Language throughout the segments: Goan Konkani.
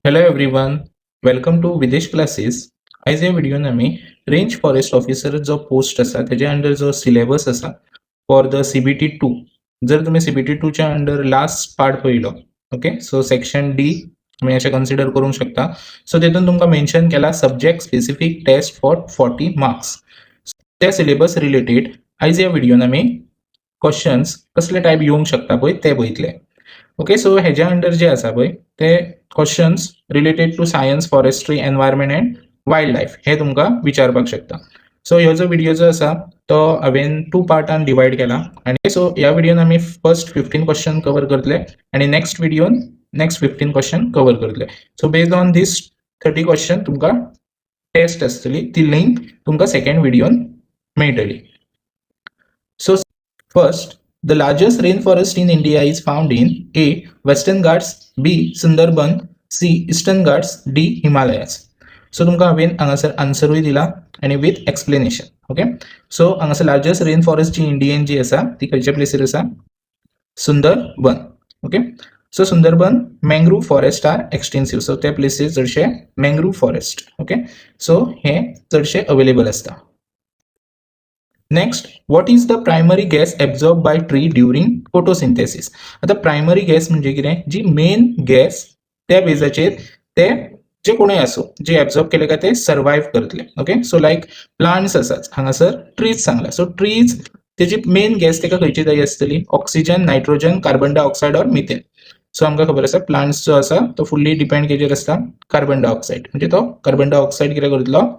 Hello everyone, welcome to Videsh Classes. आयज ह्या व्हिडियोन आमी रेंज फॉरेस्ट ऑफिसर जो पोस्ट आसा तेजे अंडर जो सिलेबस आसा for the CBT 2, जर तुमी सीबीटी टूच्या अंडर लास्ट पार्ट पळयलो, ओके, सो सेक्शन डी तुमी अशें कन्सिडर करूंक शकता. सो तेतून तुमकां मेन्शन केला subject specific test for 40 marks. त्या सिलेबस रिलेटेड आयज ह्या व्हिडियोन आमी क्वेश्चन्स कसले टायप येवंक शकता पळय ते पळयतले. ओके, सो हेज्या अंडर जे आसा पळय ते questions related to science, forestry, environment and wild life हे तुमकां विचारपाक शकता. सो ह्यो जो व्हिडियो जो आसा तो हांवें टू पार्टान डिवायड केला आनी सो ह्या व्हिडियोन आमी फर्स्ट 15 क्वेश्चन कवर करतले आनी नेक्स्ट व्हिडियोन नेक्स्ट 15 क्वेश्चन कवर करतले. So based on this 30 question तुमकां टेस्ट आसतली, ती लिंक तुमकां सेकंड व्हिडियोन मेळटली. So first, the largest rainforest in India is found in A. Western Ghats, B. Sundarban, C. Eastern Ghats, D. Himalayas. So तुमकां हांवें हांगासर आन्सरूय दिला आनी विथ एक्सप्लेनेशन. ओके, सो हांगासर लार्जस्ट रेन फॉरेस्ट जी इंडियन जी आसा ती खंयच्या प्लेसीर आसा? Sundarban. Okay, so Sundarban mangrove forest are extensive. So त्या प्लेसीर चडशे मँग्रूव फॉरेस्ट, ओके, सो हे चडशे अवेलेबल आसता. Next, what is the primary gas absorb by tree during photosynthesis? आतां प्रायमरी गॅस म्हणजे कितें? जी मेन गॅस त्या बेजाचेर ते जे कोणूय आसूं जे एब्जॉर्ब केले काय ते सर्वायव करतले. ओके, सो लायक प्लांट्स आसात, हांगासर ट्रीज सांगला. सो ट्रीज तेजी मेन गॅस ताका खंयची जाय आसतली? Oxygen, nitrogen, carbon dioxide or methane. So आमकां खबर आसा, प्लांट्स जो आसा तो फुल्ली डिपेंड केजेर आसता? Carbon dioxide. म्हणजे तो कार्बन डायऑक्सायड कितें करतलो?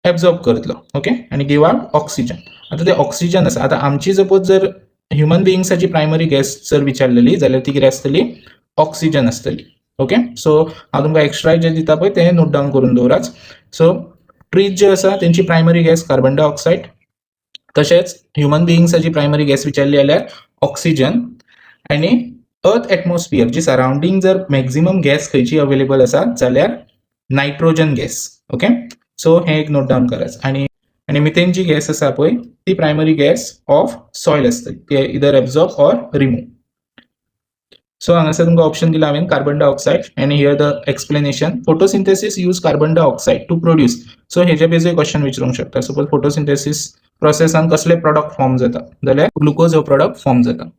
एब्जॉर्ब करतलो, ओके, आनी गिव आवट ऑक्सिजन. आतां ते ऑक्सिजन आसा. आतां आमची सपोज जर ह्युमन बिंग्साची प्रायमरी गॅस जर विचारलेली जाल्यार ती कितें आसतली? ऑक्सिजन आसतली. ओके, सो हांव तुमकां एक्स्ट्रा जे दिता पळय ते नोट डावन करून दवरात. सो ट्रीज जे आसा तेंची प्रायमरी गॅस कार्बन डायऑक्सायड, तशेंच ह्युमन बिंग्साची प्रायमरी गॅस विचारली जाल्यार ऑक्सिजन. आनी अर्थ एटमॉस्फियर जी सरावंडींग जर मॅक्झिमम गॅस खंयची अवेलेबल आसा जाल्यार नायट्रोजन गॅस. ओके, सो हें एक नोट डावन करात. आनी मिथेन जी गॅस आसा पळय ती प्रायमरी गॅस ऑफ सॉयल आसतली, ती इदर एब्झॉर्ब ऑर रिमूव्ह. सो हांगासर तुमकां ऑप्शन दिला हांवें कार्बन डायऑक्सायड आनी here the explanation: photosynthesis use carbon dioxide to produce. So हेच्या बेजूय क्वेश्चन विचारूंक शकता. सपोज फोटोसिंथेसीस प्रोसेसान कसले प्रोडक्ट फॉर्म जाता जाल्यार ग्लुकोज हो प्रोडक्ट फॉर्म जाता.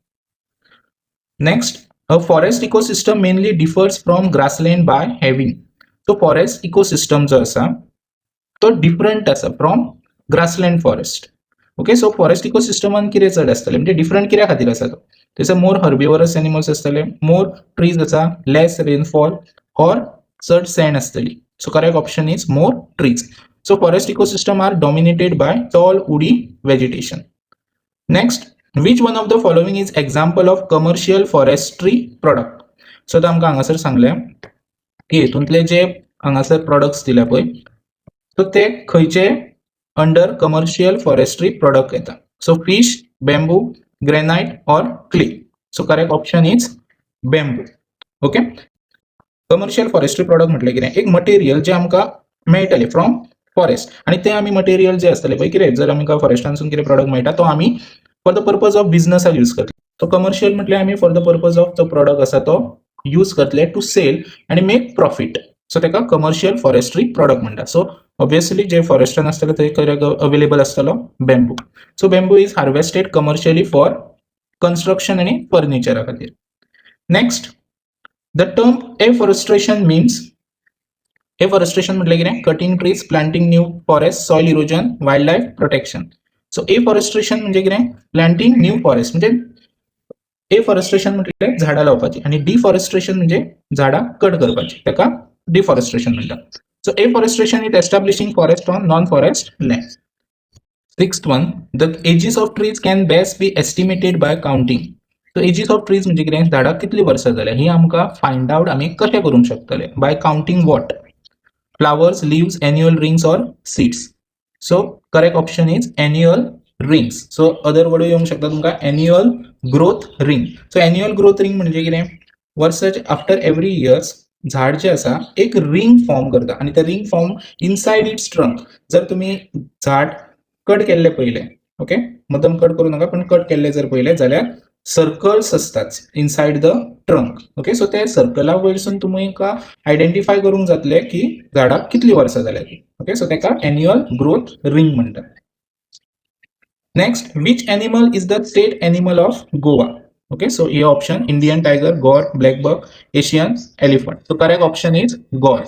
Next, a forest ecosystem mainly differs from grassland by having. So forest ecosystem जो आसा तो डिफरंट आसा from grassland forest. Okay, so forest इकोसिस्टमान कितें चड आसतलें? म्हणजे डिफरंट कित्या खातीर आसा तो? थंयसर मोर हर्बिवरस एनिमल्स आसतले, मोर ट्रीज आसा, लेस रेनफॉल ऑर चड सँड आसतली. So correct option is more trees. So forest ecosystem are dominated by tall woody vegetation. Next, which one of the following is example of commercial forestry product? So आतां आमकां हांगासर सांगलें की हितूंतले जे हांगासर प्रोडक्ट्स दिल्या पळय, सो ते खंयचे अंडर कमर्शियल फॉरेस्ट्री प्रोडक्ट येता? So fish, bamboo, granite or clay. So correct option is bamboo. Okay, commercial forestry product म्हटलें कितें? एक मटेरियल जें आमकां मेळटलें फ्रॉम फॉरेस्ट आनी तें आमी मटेरियल जें आसतलें पळय, कितें जर आमकां फॉरेस्टानसून कितें प्रोडक्ट मेळटा तो आमी फॉर the purpose of बिझनसाक यूज करतले. तो कमर्शियल म्हटल्यार आमी फॉर the purpose of तो प्रोडक्ट आसा तो यूज करतले टू सेल आनी मेक प्रॉफीट. सो ताका कमर्शियल फॉरेस्ट्री प्रोडक्ट म्हणटा. सो ऑब्वियसली जे फॉरेस्टान आसतले ते अवेलेबल आसतलो bamboo. So bamboo is harvested commercially for construction आनी फर्निचरा खातीर. Next, the term afforestation means. Afforestation म्हटलें कितें? Cutting trees, planting new forest, soil erosion, wild life protection. So afforestation म्हणजे कितें? Planting new forest. म्हणजे एफॉरेस्ट्रेशन म्हटलें झाडां लावपाची आनी डिफॉरेस्ट्रेशन म्हणजे झाडां कट करपाची, ताका डिफॉरेस्ट्रेशन म्हणटात. So afforestation is establishing forest on non forest land. Sixth one, the ages of trees can best be estimated by counting. So ages of trees म्हणजे कितें? झाडाक कितली वर्सां जाल्या ही आमकां फायंड आउट आमी कशें करूंक शकतले? By counting what? Flowers, leaves, annual rings or seeds. So correct option is annual rings. So other वर्डूय येवंक शकता तुमकां, annual growth ring. So annual growth ring म्हणजे कितें? वर्साचे आफ्टर एवरी इयर्स झाड जे आसा एक रिंग फॉर्म करता आनी ते ring form inside its trunk. जर तुमी झाड कट केल्लें पळयलें, ओके, मुद्दम कट करूं नाका, पण कट केल्लें जर पळयलें जाल्यार सर्कल्स आसतात inside the trunk, okay. So ते सर्कला वयरसून तुमकां आयडेंटिफाय करूंक जातलें की झाडाक कितलीं वर्सां जाल्या ती, ओके. सो ताका एन्युअल ग्रोथ रिंग म्हणटात. Next, which animal is the state animal of Goa? Okay, so here option Indian tiger, gaur, black buck, Asian elephant. So correct option is gaur.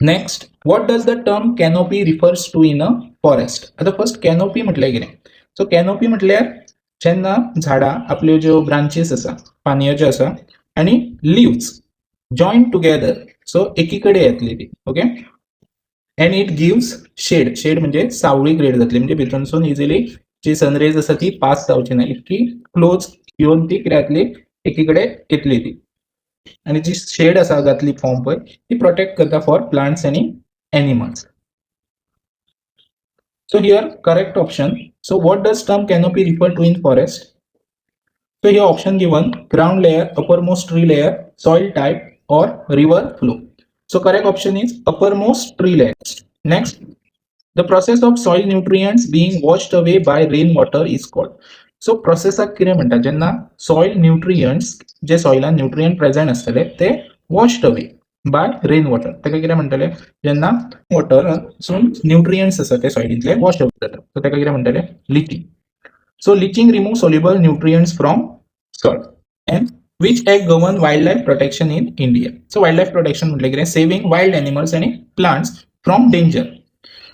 Next, what does the term canopy refers to in a forest? आता फर्स्ट कॅनोपी म्हटल्यार कितें? सो कॅनोपी म्हटल्यार जेन्ना झाडां आपल्यो ज्यो ब्रांचीस आसा, पानयो ज्यो आसा आनी लिव्स जॉईन टुगेदर, सो एकी कडेन येतली ती, okay, and it gives shade. Shade म्हणजे सावळी क्रिएट जातली, म्हणजे भितूनसून इजिली जी सनरेज आसा ती पास जावची ना, इतकी क्लोज येवन ती कितें जातली, एकी कडेन येतली ती आनी जी शेड आसा जातली फॉर्म पळय ती प्रोटेक्ट करता फॉर प्लांट्स आनी animals. So here correct option. So what does term canopy refer to in forest? So here option given: ground layer, uppermost tree layer, soil type or river flow. So correct option is uppermost tree layer. Next, the process of soil nutrients being washed away by rainwater is called. So प्रोसेसाक कितें म्हणटा, जेन्ना सॉयल न्युट्रियंट्स, जे सॉयलान न्युट्रियंट प्रेझेंट आसतले ते washed away by rain water, ताका कितें म्हणटले? जेन्ना वॉटरासून न्युट्रियंट्स आसा ते सॉयलींतले वॉश अवे जाता, सो ताका कितें म्हणटले? Litching. So litching remove soluble nutrients from soil. And which act govern wild life protection in India? So wild life protection म्हटलें कितें? सेविंग वायल्ड एनिमल्स आनी प्लांट्स फ्रॉम डेंजर.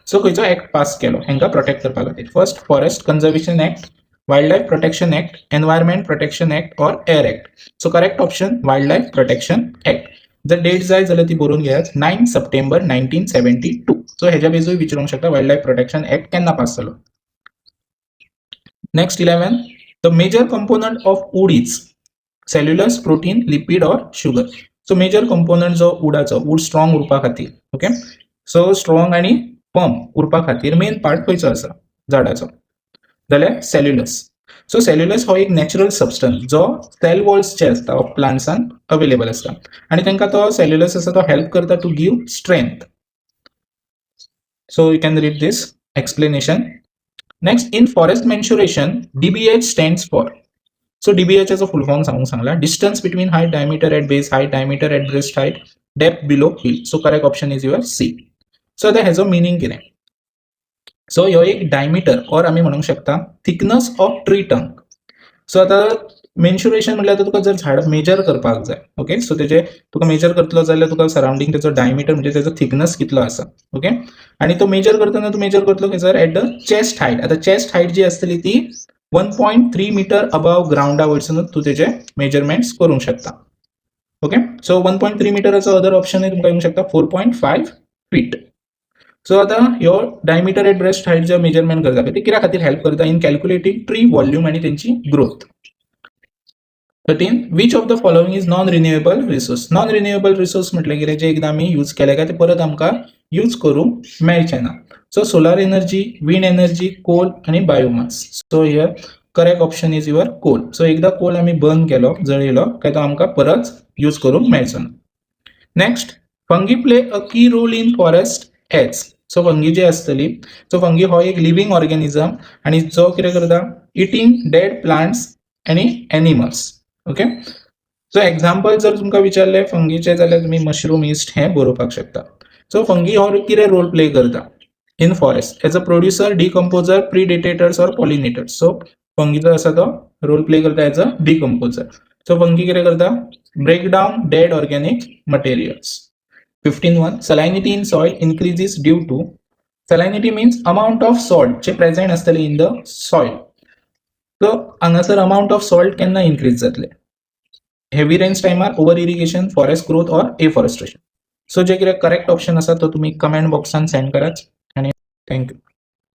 सो खंयचो एक्ट पास केलो हांकां प्रोटेक्ट करपा खातीर? First, Forest Conservation Act, Wildlife Protection Act, Environment Protection Act or Air Act. So correct option, Wildlife Protection Act. जर डेट जाय जाल्यार ती बरोवन घेयात, 9 September 1972. सो हेज्या बेजूय विचारूंक शकता, वायल्ड लायफ प्रोटेक्शन एक्ट केन्ना पास जालो. Next, 11, the major component of wood is cellulose, protein, lipid or sugar. So major component जो वुडाचो, वूड स्ट्रॉंग उरपा खातीर, ओके, सो स्ट्रॉंग आनी फर्म उरपा खातीर मेन पार्ट खंयचो आसा झाडाचो जाल्यार सेल्युलस. सो सेल्युलस हो एक नॅचरल सबस्टन्स जो सेल वॉल्स जे आसता ऑफ प्लांट्सान अवेलेबल आसता आनी तांकां तो सेल्युलस आसा तो हेल्प करता to give strength. So you can read this explanation. Next, in forest mensuration, DBH stands for. So डीबीएचचो full form सांगूंक सांगला: distance between height, diameter at base height, diameter at breast height, depth below keel. So correct option is your C. So आतां हेजो मिनींग कितें? सो ह्यो एक डायमिटर ऑर आमी म्हणूंक शकता thickness of tree trunk. So आतां मेन्शुरेशन म्हटल्यार आतां तुका जर झाड मेजर करपाक जाय, ओके, सो तेजे तुका मेजर करतलो जाल्यार तुका सरावंडींग तेजो डायमिटर म्हणजे तेजो थिकनस कितलो आसा, ओके, आनी तो मेजर करतना तूं मेजर करतलो खंयसर? At the chest height. आतां चेस्ट हायट जी आसतली ती 1.3 meter above ग्रावंडा वयरसूनच तूं तेजे मेजरमेंट्स करूंक शकता, ओके. सो 1.3 मिटराचो अदर ऑप्शन तुमकां येवंक शकता 4.5 feet. सो आतां ह्यो डायमिटर एट ब्रेस्ट हायट जो मेजरमेंट करता पळय, ते कित्या खातीर हेल्प करता? इन कॅल्क्युलेटींग ट्री वॉल्यूम आनी तेंची growth. 13, which of the following is non renewable resource? Non renewable resource म्हटलें कितें? जे एकदां आमी यूज केले काय ते परत आमकां यूज करूंक मेळचे ना. So solar energy, wind energy, coal आनी biomass. So here correct option is your coal. So एकदां कोल आमी बर्न केलो, जळयलो काय तो आमकां परत यूज करूंक मेळचो ना. Next, fungi play a key role in forest as. So fungi जी आसतली, सो फंगी हो एक लिव्हिंग ऑर्गॅनिझम आनी जो कितें करता? इटींग डेड प्लांट्स आनी एनिमल्स, ओके. सो एग्जाम्पल जर तुमकां विचारलें फंगीचें जाल्यार तुमी मशरूम, यीस्ट हें बरोवपाक शकता. सो फंगी हो कितें रोल प्ले करता in forest? As a producer, decomposer, predators or pollinators. So फंगीचो आसा तो रोल प्ले करता as a decomposer. So fungi कितें करता? Break down dead organic materials. 15 1, salinity in soil increases due to. Salinity means amount of salt J present आसतले इन the soil. सो हांगासर अमाउंट ऑफ सॉल्ट केन्ना इन्क्रीज जातले? हेवी रेन्स टायमार, over irrigation, forest growth or afforestation. So जे कितें करेक्ट ऑप्शन आसा तो तुमी कमेंट बॉक्सान सेंड करात आनी thank you.